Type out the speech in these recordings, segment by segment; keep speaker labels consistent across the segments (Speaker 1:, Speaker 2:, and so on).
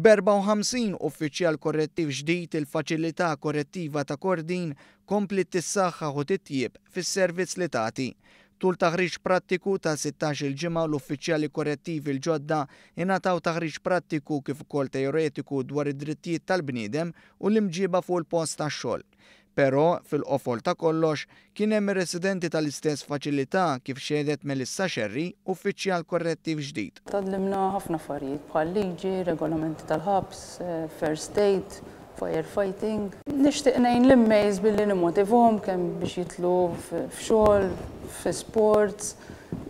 Speaker 1: B'54 uffiċjal korrettiv ġdid il-Faċilità Korrettiva ta' Kordin kompliet tissaħħaħ u titjieb fis-servizz li tagħti. Tul taħriġ prattiku ta' 16-il ġimgħa l-uffiċjali korrettivi l-ġodda ingħataw taħriġ prattiku kif ukoll teoretiku dwar id-drittijiet tal-bniedem u l-imġieba fuq il-post tax-xogħol. Però, fil-qofol ta' kollox, kien hemm ir-residenti tal-istess faċilità kif xehdet Melissa Scerri, uffiċjal korrettiv ġdid.
Speaker 2: Tgħallimna ħafna affarijiet bħal liġi, regolamenti tal-ħabs, first aid, fire fighting. Nixtieq ngħin l-inmates billi nimmotivhom kemm biex jidħlu f'xogħol, fi sports,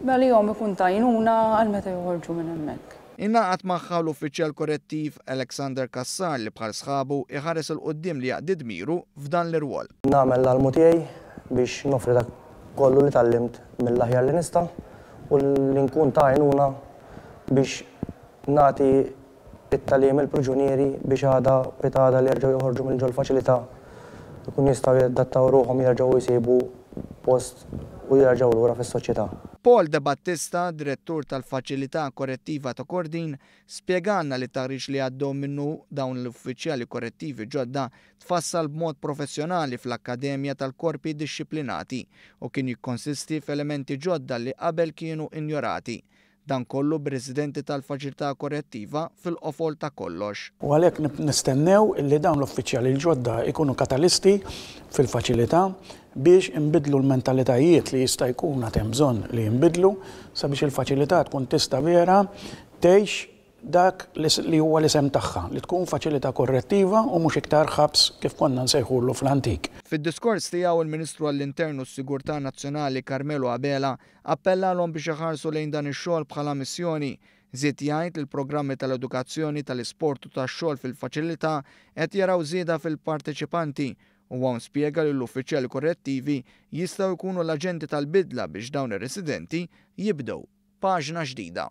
Speaker 2: għalihom ikun t'għajnuna għal meta joħorġu minn hemmhekk.
Speaker 1: Ingħaqad magħha l-Uffiċjal Korrettiv Alexander Cassar li bħal sħabu iħares 'il quddiem li jaqdi dmiru f'dan l-irwol.
Speaker 3: Nagħmel l-almu tiegħi biex noffri dak kollu li tgħallimt mill-aħjar li nista' u li nkun ta' għajnuna biex nagħti t-tagħlim il-pruġunieri biex għada pitgħada li jerġgħu joħorġu minn ġol-faċilità jkunu jistgħu jadattaw ruħhom jerġgħu jsibu post u jerġgħu lura fis-soċjetà.
Speaker 1: Paul Debattista, Direttur tal-Faċilità Korrettiva ta' Kordin, spjegalna li t-taħriġ li għaddew minnu dawn l-uffiċjali korrettivi ġodda tfassal b'mod professjonali fl-Akkademja tal-Korpi Dixxiplinati u kien jikkonsisti f'elementi ġodda li qabel kienu injorati. Dan kollu bir-residenti tal-Faċilità Korrettiva fil-qofol ta' kollox.
Speaker 4: U għalhekk nistennew li dawn l-uffiċjali l-ġodda jkunu katalisti fil-faċilità biex inbiddlu l-mentalitajiet li jista' jkun għad hemm bżonn li jinbidlu sabiex il-faċilità tkun tista' vera tgħix dak li huwa l-isem tagħha, li tkun faċilità korrettiva u mhux iktar ħabs kif konna nsejħulu fl-antik.
Speaker 1: Fid-diskors tiegħu il-Ministru għall-Intern u s-Sigurtà Nazzjonali Carmelo Abela appellalhom biex iħarsu lejn dan ix-xogħol bħala missjoni. Żied jgħid li l-programmi tal-edukazzjoni, tal-isport u tax-xogħol fil-faċilità qed jaraw żieda fil-parteċipanti u hawn spjega li l-uffiċjali korrettivi jistgħu jkunu l-aġenti tal-bidla biex dawn ir-residenti jibdew paġna ġdida.